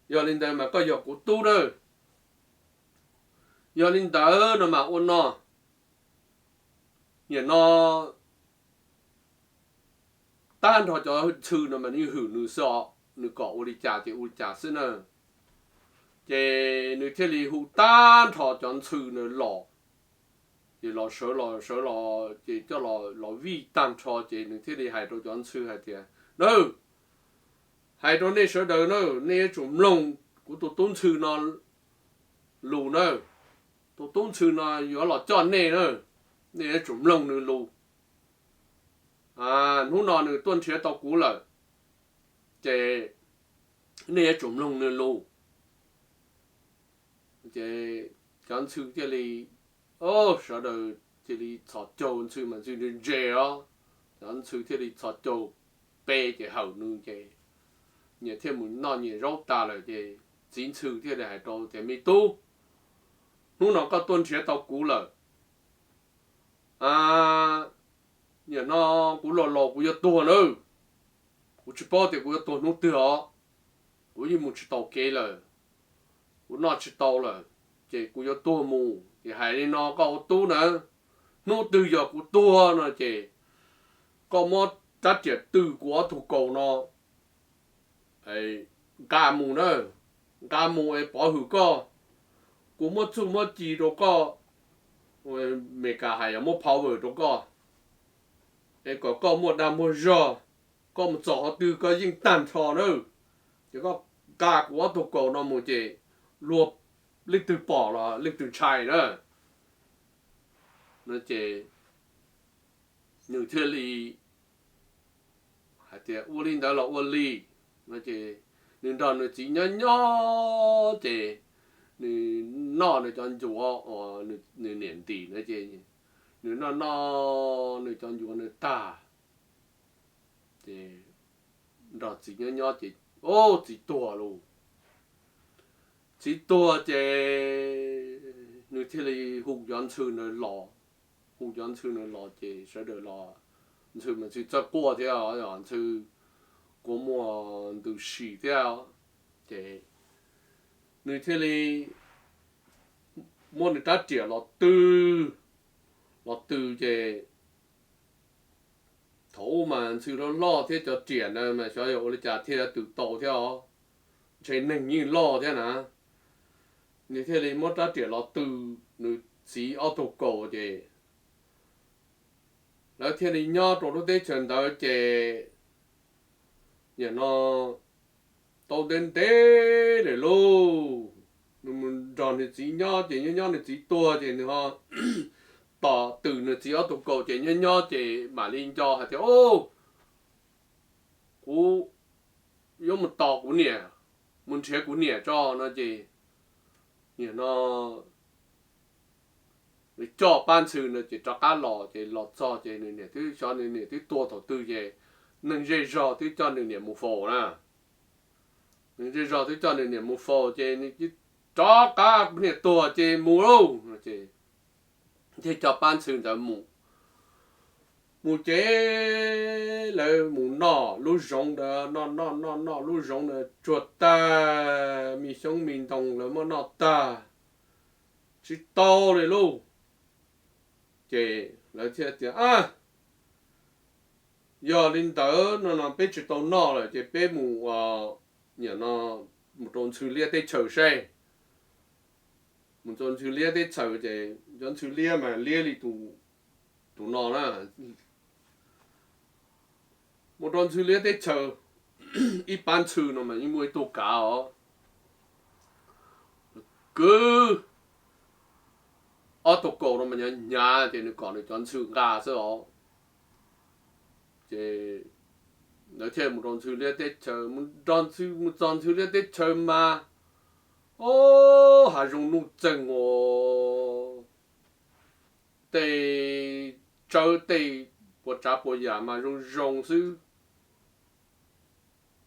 Yog li ntawd mas koj yog kuv tub nawb. Yog li ntawd no mas ua no, nim no tag nrho cov ntxhw no mas nws hwm nws xwb os, nws kom ua li cas ces ua li cas xwb na. Ces nws thiaj li hu tag nrho cov ntxhw na los, ces los sawv los sawv los ces coj los vij tag nrho ces nws thiaj li hais rau cov ntxhw hais tias, Nawb, hais rau nej sawv daws na, nej yuav tsum mloog kuv tus tub ntxhw no lus na. Tus tub ntxhw no yuav los coj nej na, nej yuav tsum mloog nws lus. Hnub no nws tuaj nrhiav tau kuv lawm, ces nej yuav tsum mloog nws lus. Ces cov ntxhw thiaj li, sawv daws cia li txhos caug, ntxhw mas ntxhw ntse ntse os, cov ntxhw thiaj li txhos caug pe ces hawm nws ces nyias thiaj mus noj nyias zaub tas lawm ces txiv ntxhw thiaj li hais rau tias, Me tub, hnub no koj tuaj nrhiav tau kuv lawm. Nim no kuv los laus kuv yuav tuag nawb. Kuv tsis paub tias kuv yuav tuag hnub twg os. Kuv yeej mus tsis taus kev lawm, kuv noj tsis tau lawm, ces kuv yuav tuag mus. Ces hais li no koj ua tub na, hnub twg yog kuv tuag no ces koj muab rab riam tw kuv ob tug kaus no nqa mus na, nqa mus es pov hwm koj. Kuv muab txuj muab ci rau koj, Meskas hais yog muab power rau koj, es kom koj muaj dag muaj zog, koj mus txog qhov twg koj yeej tag nrho na. Ces koj nqa kuv ob tug kaus no mus ces luag leej twg pom los leej twg ntshai na. No ces nws thiaj li hais tias, Ua li ntawd los ua li. No ces nws nrog nws txiv nyob nyob ces nws noj nws cov ncuav uas nws niam ntim na ces nws noj noj nws cov ncuav nws tag ces nrog txiv nyob nyob ces, o, txiv tuag lauj. Txiv tuag ces nws thiaj li hu cov ntxhw na los, hu cov ntxhw na los ces sawv daws los, ntxhw mas ntxhw txawj quaj thiab, ntxhw kua muag ntws si thiab. Ces nws thiaj li muab nws rab riam los tw, los tw ces thaum ub mas ntxhw loj loj thiab cov riam na mas xyov yog ua li cas thiaj tw tau thiab os, ntshe neeg yeej loj thiab na. Nws thiaj li muab rab riam los tw nws txiv ob tug kaus ces lawv thiaj li nyob rau lub teb chaws ntawd ces nim no tau ntev ntev lawm lauj. Nws mus nrog nws txiv nyob ces nyob nyob nws txiv tuag ces nws ho tom twm nws txiv ob tug kaus ces nyob nyob ces mam li nco hais tias, O, kuv yuav mus tos kuv niam, mus nrhiav kuv niam tso no ces nim no nws coj pab ntxhw no ces rov qab los ces los txog ces nws niam twb, xyov nws niam twb tuag thaum twg ces neeg zej zog twb coj nws niam mus faus na. Neeg zej zog twb coj nws niam mus faus ces nws rov qab, Kuv niam tuag ces mus lauj no ces thiaj coj pab ntxhw ntawd mus. Mus ces lawv mus noj lub zoov ntawd, noj noj noj noj lub zoov ntawd tsuag tag, me xyoob me ntoo lawv muab noj tag tsis tau li lauj. Ces lawv thiaj tias, A, yog li ntawd no no peb tsis tau noj lawm ces peb mus, nim no mus rau ntxhw liab teb chaws seb. Mus rau ntxhw liab teb chaws ces cov ntxhw liab mas liab li tus no na. Mus rau ntxhw liab teb chaws, ib pab ntxhw no mas yeej muaj ib tug kav os, kwv ob tug kaus no mas hnyav hnyav ces nws kom nws cov ntxhw nqa xwb os. Ces lawv thiaj mus rau ntxhw liab teb chaws, mus txog ntxhw liab teb chaws mas, o, hav zoov nuj txeeg os, tej tsawb tej puas tsav puas yam mas zoo zoo xwb.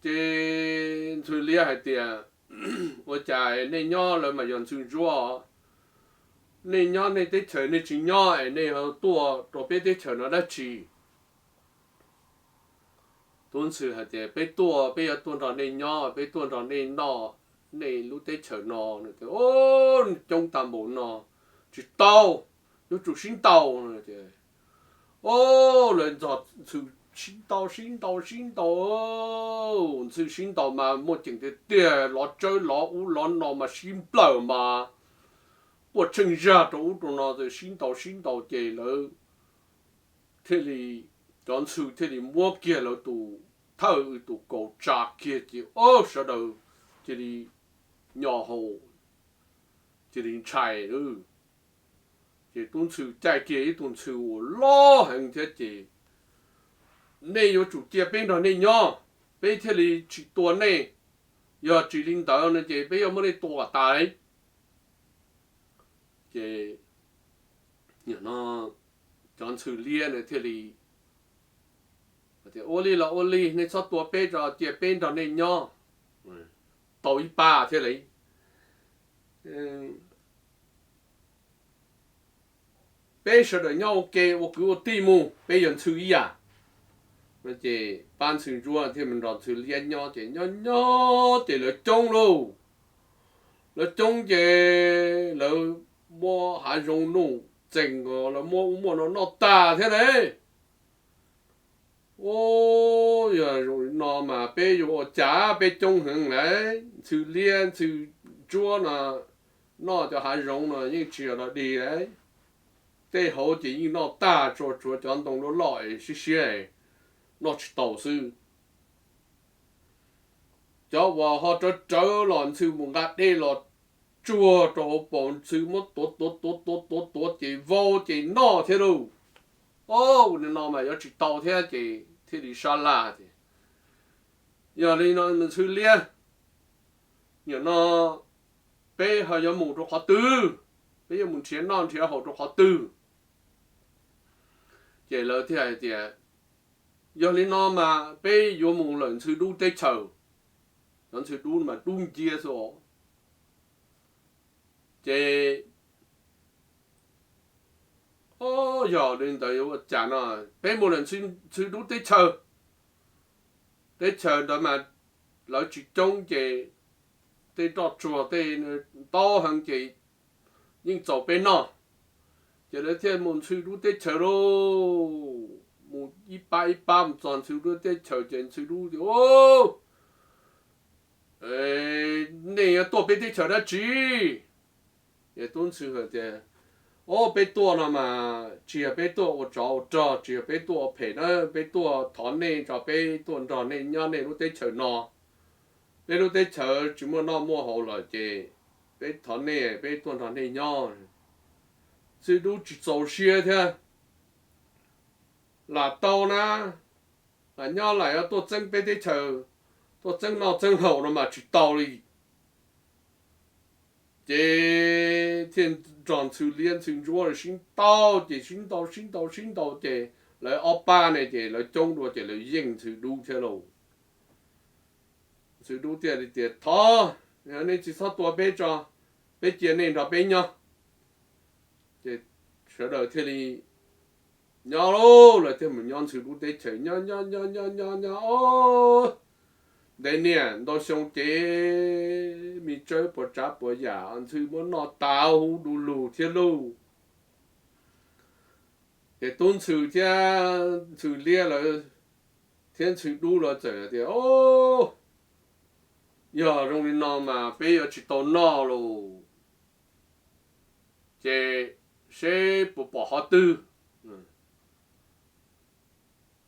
Ces ntxhw liab hais tias, Ua cas nej nyob lawv mas yog ntxhw ntsuab, nej nyob nej teb chaws nej tsis nyob es nej tuaj rau peb teb chaws no dab tsi? Tub ntxhw hais tias, Peb tuaj, peb yuav tuaj nrog nej nyob, peb tuaj nrog nej noj, nej lub teb chaws no. Coob tag npaum no, tsis tau, yuav tsum sib ntaus. Lawv ntxhov ntxhw sib ntaus sib ntaus sib ntaus, ntxhw sib ntaus mas muaj ceem tiag tiag, lov tsawb lov ub lov no mas sib nplawm mas puaj tsheej zag rau ub rau no, sib ntaus sib ntaus ces lawv thiaj li, cov ntxhw thiaj li muab kiag lawv tus thawj tus kaus tsa kiag ces sawv daws cia li nyo hau, cia li ntshai. Ces tub ntxhw caij kiag ib tug ntxhw uas loj heev thiab ces, nej yuav tsum cia peb nrog nej nyob, peb thiaj li tsis tua nej, yog tsis li ntawd no ces peb yuav muab nej tua tas. Ces no cov ntxhw liab thiaj li, ua li los ua li, nej txhob tua peb tso, cia peb nrog nej nyob tau ib pab thiab li. Peb sawv daws nyob ua ke ua kwv ua tij mus, peb yog ntxhw ib yam. Ces pab ntxhw ntsuab thiaj mus nrog ntxhw liab nyob ces nyob nyob ces lawv coob lauj. Lawv coob ces lawv muab hav zoov nuj txees, lawv muab ub muab no noj tag thiab ne. Ub, yog zoo li no mas peb yuav ua cas, peb coob heev lawm, ntxhw liab ntxhw ntsuab no noj cov hav zoov no yeej tsis yog dog dig. Tej hauv ces yeej noj tag tsuas, tsuav cov ntoo loj loj es siab siab noj tsis tau xwb. Cov uas ho rawv rawv los ntxhw mus nqa dej los tsuag rau hauv paus, ntxhw muab tuav tuav tuav tuav tuav tuav ces vau ces noj thiab lauj. Ua li no mas yuav tsis tau thiab ces thiaj li sab laj tias, yog li no ntxhw liab, nim no peb ho yuav mus rau qhov twg? Peb yuav mus nrhiav noj nrhiav haus rau qhov twg? Ces lawv thiaj hais tias, yog li no mas peb yuav mus lawm ntxhw dub teb chaws. Cov ntxhw dub mas dub nciab xwb os. Ces yog li ntawd yuav ua cas no, peb mus lawm ntxhw dub teb chaws. Teb chaws ntawd mas lawv tsis coob ces tej roj tsuag tej ntau heev ces yeej txaus peb noj. Ces lawv thiaj mus ntxhw dub teb chaws lauj. Mus ib pab ib pab mus txog ntxhw dub teb chaws ces ntxhw dub tias, nej yuav tuaj peb teb chaws dab tsi? Ces tub ntxhw hais tias, o, peb tuaj no mas tsis yog peb tuaj ua tsov ua rog, tsis yog peb tuaj ua phem na, peb tuaj thov nej tso, peb tuaj nrog nej nyob nej lub teb chaws no. Peb lub teb chaws tsis muaj noj muaj haus lawm ces peb thov nej, peb tuaj nrog nej nyob. Ntxhw dub tsis txaus siab thiab, lam tau na, lam nyob lam yuav tuaj txeeb peb teb chaws, tuaj txeeb noj txeeb haus no mas tsis tau li. Ces thiaj nrog ntxhw liab ntxhw ntsuab sib ntaus ces sib ntaus sib ntaus sib ntaus ces lawv ob pab ne ces lawv coob dua ces lawv yeej ntxhw dub thiab lauj. Ntxhw dub thiaj li tias, thov, nej tsis txhob tua peb tso, peb cia nej nrog peb nyob. Ces sawv daws thiaj li nyob lauj, lawv thiaj mus nyob ntxhw dub teb chaws, nyob nyob nyob nyob nyob nyob, o, ntev niam ntau xyoo ces me tsawb puas tsav puas yam ntxhw muab noj tas huv du lug thiab lauj. Ces tub ntxhw thiab ntxhw liab lawv thiab ntxhw dub lawv txawm tias, o, yog zoo li no mas peb yuav tsis tau noj lauj. Ces seb puas pom qhov twg.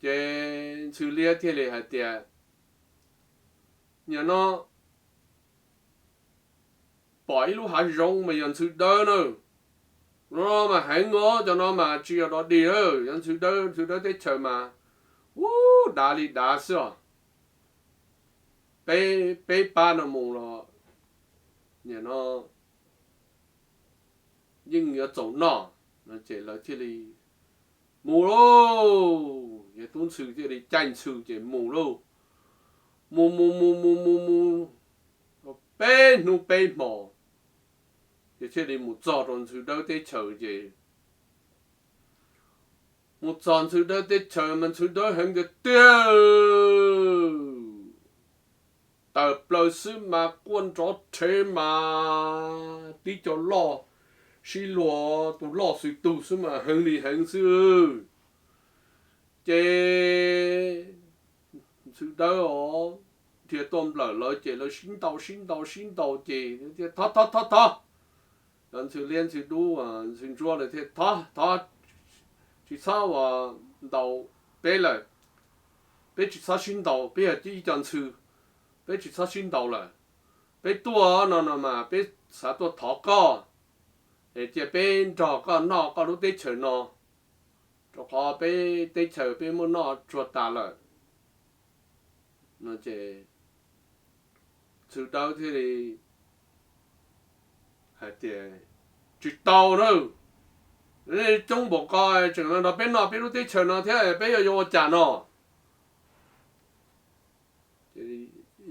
Ces ntxhw liab thiaj li hais tias, nim no pom ib lub hav zoov mas yog ntxhw dawb na. No mas heev os, cov no mas tsis yog dog dig, yog ntxhw dawb, ntxhw dawb teb chaws mas, ub, dav li dav xwb os. Peb, peb pab no mus los nim no yeej yuav txaus noj. No ces lawv thiaj li mus lauj. Yog tub ntxhw thiaj li caij ntxhw ces mus lauj. Mus mus mus mus mus mus peb hnub peb hmo, ces thiaj li mus txog rau ntxhw dawb teb chaws ces mus txog ntxhw dawb teb chaws mas ntxhw dawb heev tiag tiag. Tawm xwb mas quaj nrov rhev mas tib co loj sib luag, tus loj xwb tus xwb mas heev li heev xwb. Ces ntxhw dawb os, dhia tuaj nplawm lawv ces lawv sib ntaus sib ntaus sib ntaus ces thov thov thov thov. Cov ntxhw liab ntxhw dub ntxhw ntsuab lawv thiaj thov thov, tsis txhob ua ntaus peb lawm, peb tsis txhob sib ntaus, peb yog ib co ntxhw, peb tsis txhob sib ntaus lawm. Peb tuaj no no mas peb xav tuaj thov koj es cia peb nrog koj noj koj lub teb chaws no, rau qhov peb teb chaws peb muab noj tsuag tas lawm. No ces ntxhw dawb thiaj li hais tias, tsis tau na, nej coob npaum ko tseem los nrog peb noj peb lub teb chaws no thiab peb yuav yuav ua cas no?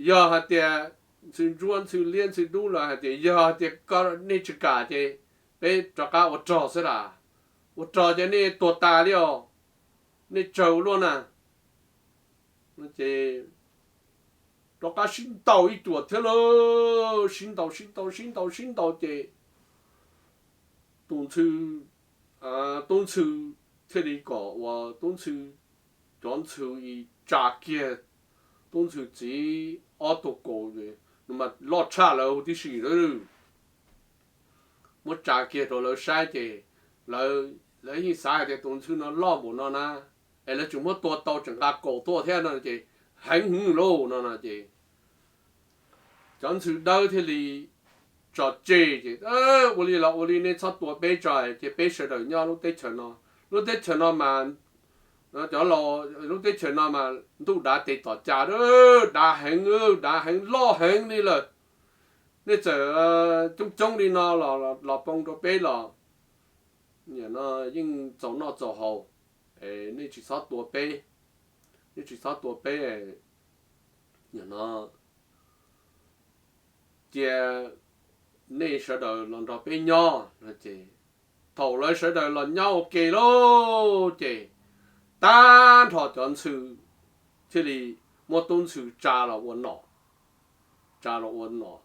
Yog hais tias, ntxhw ntsuab ntxhw liab ntxhw dub lawv hais tias yog hais tias nej tsis kam ces peb rov qab ua rog xwb las, ua rog ces nej tuag tas li os, nej tsawg ua luaj na. Ces rov qab sib ntaus ib cuam thiab lauj, sib ntaus sib ntaus sib ntaus sib ntaus ces tus ntxhw, tub ntxhw thiaj li kom uas tub ntxhw, cov ntxhw tsa kiag tub ntxhw txiv ob tug kaus, mas loj tshaj lawv huv tib si lawm, muab tsa kiag rau lawv saib ces lawv yeej xav hais tias tus ntxhw no loj npaum no na, es lawv tseem muab tua tau tseem nqa kaus tuaj thiab no ces heev hwv lauj no no ces cov ntxhw dawb thiaj li tso tseg ces, ua li los ua li, nej txhob tua peb tso, ces peb sawv daws nyob lub teb chaws no. Lub teb chaws no mas, cov laus, lub teb chaws no mas ntuj dav tes tom cas, dav heev, dav heev loj heev li lawm. Nej txawm coob coob li no los poob rau peb los yeej txaus noj txaus haus, nej tsis txhob tua peb, nej tsis txhob tua peb, no cia nej sawv daws los nrog peb nyob no ces thaum lawv sawv daws los nyob ua ke lauj ces tag nrho cov ntxhw thiaj li muab tub ntxhw tsa los ua nom, tsa los ua nom.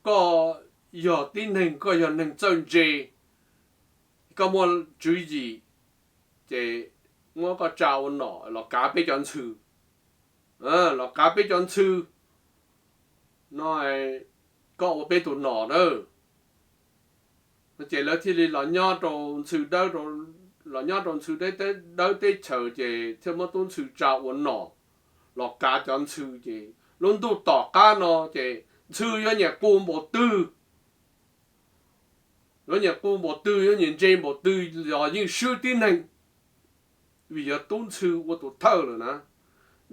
Koj yog tib neeg, koj yog neeg txawj ntse, koj muaj tswv yim, ces muab koj tsa ua nom los kav peb cov ntxhw, los kav peb cov ntxhw no, koj ua peb tus nom na. Ces lawv thiaj li los nyob rau ntxhw dawb, los nyob rau ntxhw dawb teb chaws ces thiaj muab tub ntxhw tsa ua nom los kav cov ntxhw ces lub ntuj tom qab no ces ntxhw yuav nyiam qus npaum twg, yuav nyiam qus npaum twg, yuav nyiam ntse npaum twg los yeej swb tib neeg, vim yog tub ntxhw ua tus thawj lawm na,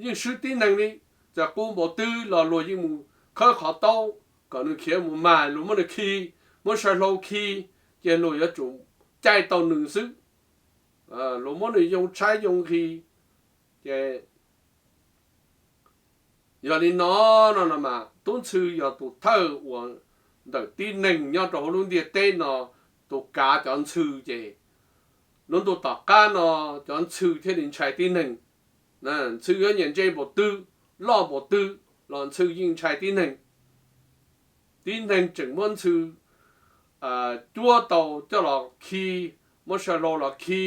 yeej swb tib neeg li. Txawm qus npaum twg los luag yeej mus khawb qhov taub kom nws khiav mus mas luag muab nws khi, muab saw hlau khi, ces luag yuav tsum caij tau nws xwb, luag muab nws yoo tshaib yoo nqhis. Ces yog li no, no no mas tub ntxhw yog tus thawj uas ntawm tib neeg nyob rau hauv lub ntiaj teb no, tus kav cov ntxhw ces lub ntuj tom qab no cov ntxhw thiaj li ntshai tib neeg. Ntxhw yuav nyiam ntse npaum twg, loj npaum twg los ntxhw yeej ntshai tib neeg. Tib neeg tseem muab ntxhw cuab tau coj los khi, muab saw hlau los khi,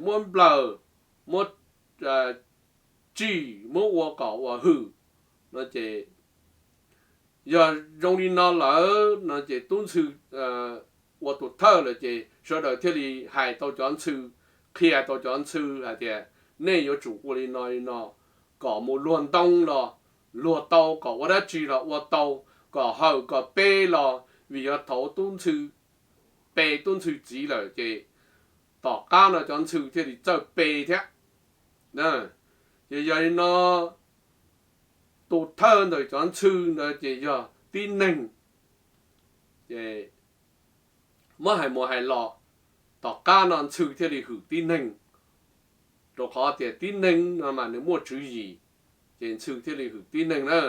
muab nplawm, muab tsim, muab ua kom uas hwm no ces yog zoo li no lawm no ces tub ntxhw ua tus thawj lawm ces sawv daws thiaj li hais tau cov ntxhw, qhia tau cov ntxhw hais tias nej yuav tsum ua li no li no kom mus luag ntoo los luag tau, kom ua dab tsi los ua tau, kom hawm kom pe los, vim yog thaum tub ntxhw pe tub ntxhw txiv lawm ces tom qab no cov ntxhw thiaj li txawj pe thiab. Ces yog li no tus thawj ntawm cov ntxhw ntawd ces yog tib neeg. Ces muab hais mus hais los, tom qab no ntxhw thiaj li hwm tib neeg, rau qhov tias tib neeg no mas nws muaj tswv yim, ces ntxhw thiaj li hwm tib neeg na.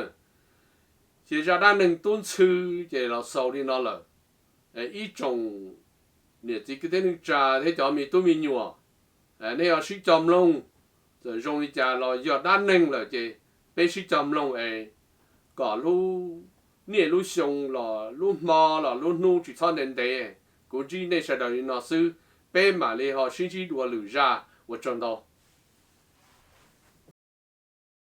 Ces zaj dab neeg tub ntxhw ces los xaus li no lawm. Ib tsoom niam txiv kwv tij neej tsa thiab cov me tub me nyuam, nej ho sib cog mloog, Txawm zoo li cas los yog dab neeg lawm ces peb sib cog mloog es kom lub niaj lub xyoo los lub hmo los lub hnub tsis txhob ntev ntev. Kuv ntsib nej sawv daws li no xwb, peb mam li ho sib ntsib dua lwm zaj, ua tsaug ntau.